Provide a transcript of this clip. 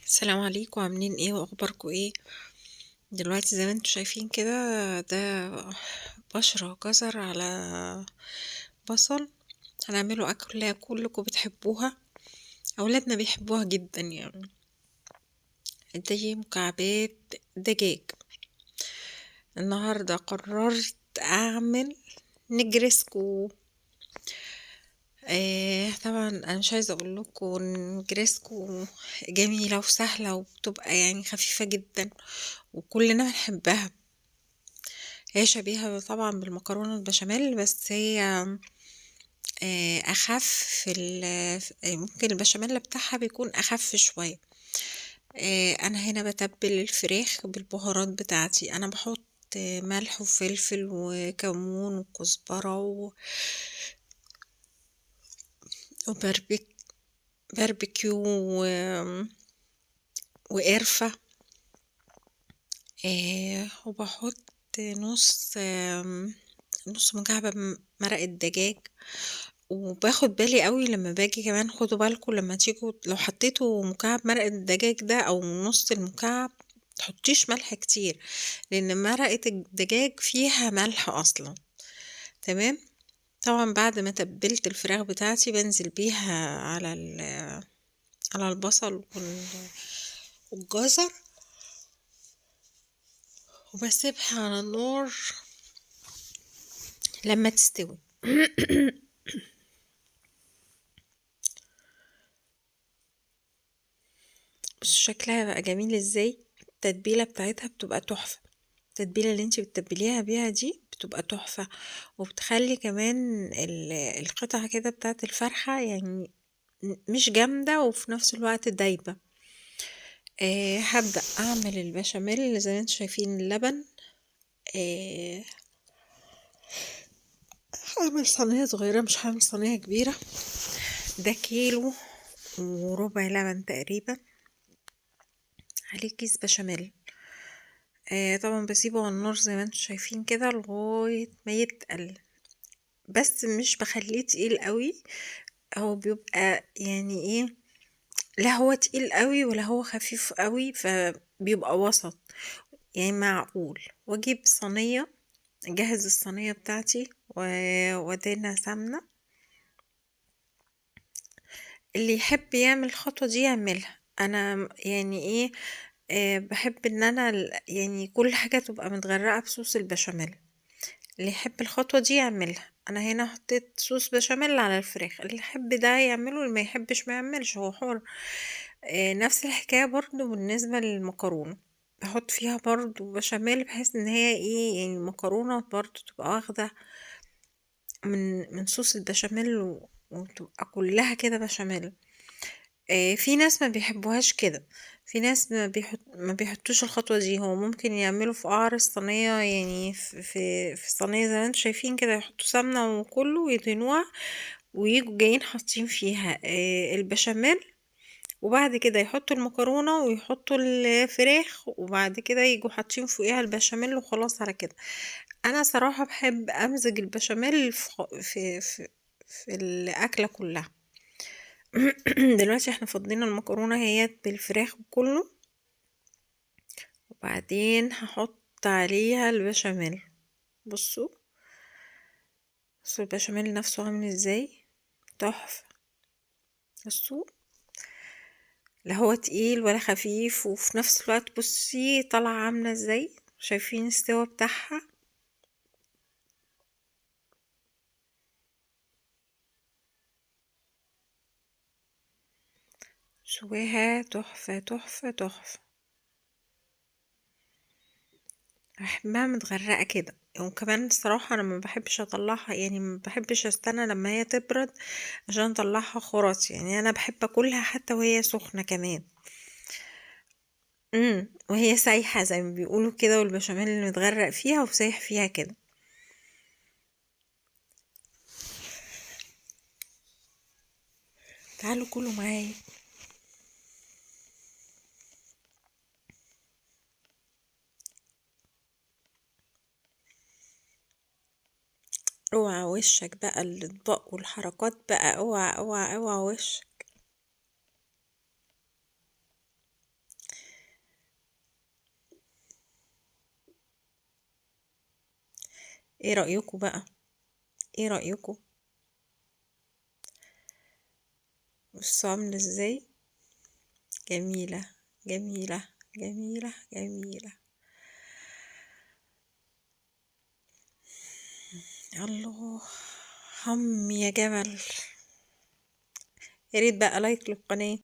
السلام عليكم، عاملين ايه واخباركم ايه؟ دلوقتي زي ما انتم شايفين كده، ده بشرة جزر على بصل. هنعمله اكلة كلكم بتحبوها، اولادنا بيحبوها جدا. دي مكعبات دجاج. النهاردة قررت اعمل نجرسكو. طبعا انا مش عايزة اقول لكم نجرسكو جميلة وسهلة وبتبقى خفيفة جدا وكلنا بنحبها. هي شبيهة طبعا بالمكرونة البشاميل، بس هي اخف في ممكن البشاميل بتاعها بيكون اخف شوية. انا هنا بتبل الفراخ بالبهارات بتاعتي. انا بحط ملح وفلفل وكمون وكزبرة باربيكيو وقرفة. وبحط نص مكعب مرق الدجاج. وباخد بالي قوي لما باجي كمان، خدوا بالكم لما تيجوا لو حطيتوا مكعب مرق الدجاج ده او نص المكعب متحطيش ملح كتير، لان مرقة الدجاج فيها ملح اصلا. تمام. طبعا بعد ما تبلت الفراخ بتاعتي بنزل بيها على البصل والجزر، وبسيبها على النار لما تستوي. بس شكلها بقى جميل ازاي. التتبيلة بتاعتها بتبقى تحفة، التتبيلة اللي انتي بتتبليها بيها دي بتبقى تحفة، وبتخلي كمان القطعة كده بتاعت الفرخة مش جامدة وفي نفس الوقت دايبة. هبدأ أعمل البشاميل. زي ما انتم شايفين اللبن، هعمل صينية صغيرة مش هعمل صينية كبيرة. ده كيلو وربع لبن تقريبا، عليه كيس بشاميل. طبعا بسيبه على النار زي ما انتم شايفين كده لغاية ما يتقل، بس مش بخليه تقيل قوي. هو بيبقى لا هو تقيل قوي ولا هو خفيف قوي، فبيبقى وسط معقول. واجيب صينية، اجهز الصينية بتاعتي وادهنها سمنة. اللي يحب يعمل الخطوة دي يعملها. انا بحب ان انا كل حاجة تبقى متغرقة بصوص البشاميل. اللي يحب الخطوة دي يعملها. انا هنا حطيت صوص بشاميل على الفراخ، اللي يحب ده يعمله، اللي ما يحبش ما يعملش، هو حر. نفس الحكاية برضو بالنسبة للمكرونة، بحط فيها برضو بشاميل بحيث ان هي المكرونة برضو تبقى واخدة من صوص البشاميل وتبقى كلها كده بشاميل. في ناس ما بيحبوهاش كده، في ناس ما بيحطوش الخطوة دي. هو ممكن يعملوا في قعر الصينية، يعني في الصينية زي ما انتم شايفين كده، يحطوا سمنة وكله ويدهنوها ويجوا جايين حاطين فيها البشاميل، وبعد كده يحطوا المكرونة ويحطوا الفراخ، وبعد كده يجوا حاطين فوقيها البشاميل وخلاص على كده. أنا صراحة بحب أمزج البشاميل في الأكلة كلها. دلوقتي احنا فضينا المكرونة اهيت بالفراخ وكله، وبعدين هحط عليها البشاميل. بصوا البشاميل نفسه عامل ازاي، تحفة. بصوا لا هو تقيل ولا خفيف، وفي نفس الوقت بصي طالعة عاملة ازاي، شايفين السوا بتاعها. سواها تحفة تحفة تحفة. بحبها متغرقة كده. وكمان الصراحة أنا ما بحبش أطلعها، يعني ما بحبش أستنى لما هي تبرد عشان أطلعها خرط، أنا بحب أكلها حتى وهي سخنة كمان. وهي سايحة زي ما بيقولوا كده، والبشاميل اللي متغرق فيها وسايح فيها كده. تعالوا كلوا معايا. اوعى وشك بقى الاطباق والحركات بقى، اوعى اوعى اوعى وشك. ايه رأيكم بقى؟ ايه رأيكم؟ بصوا عاملة ازاي، جميلة جميلة جميلة جميلة. الله هم يا جمل. يا ريت بقى like للقناة.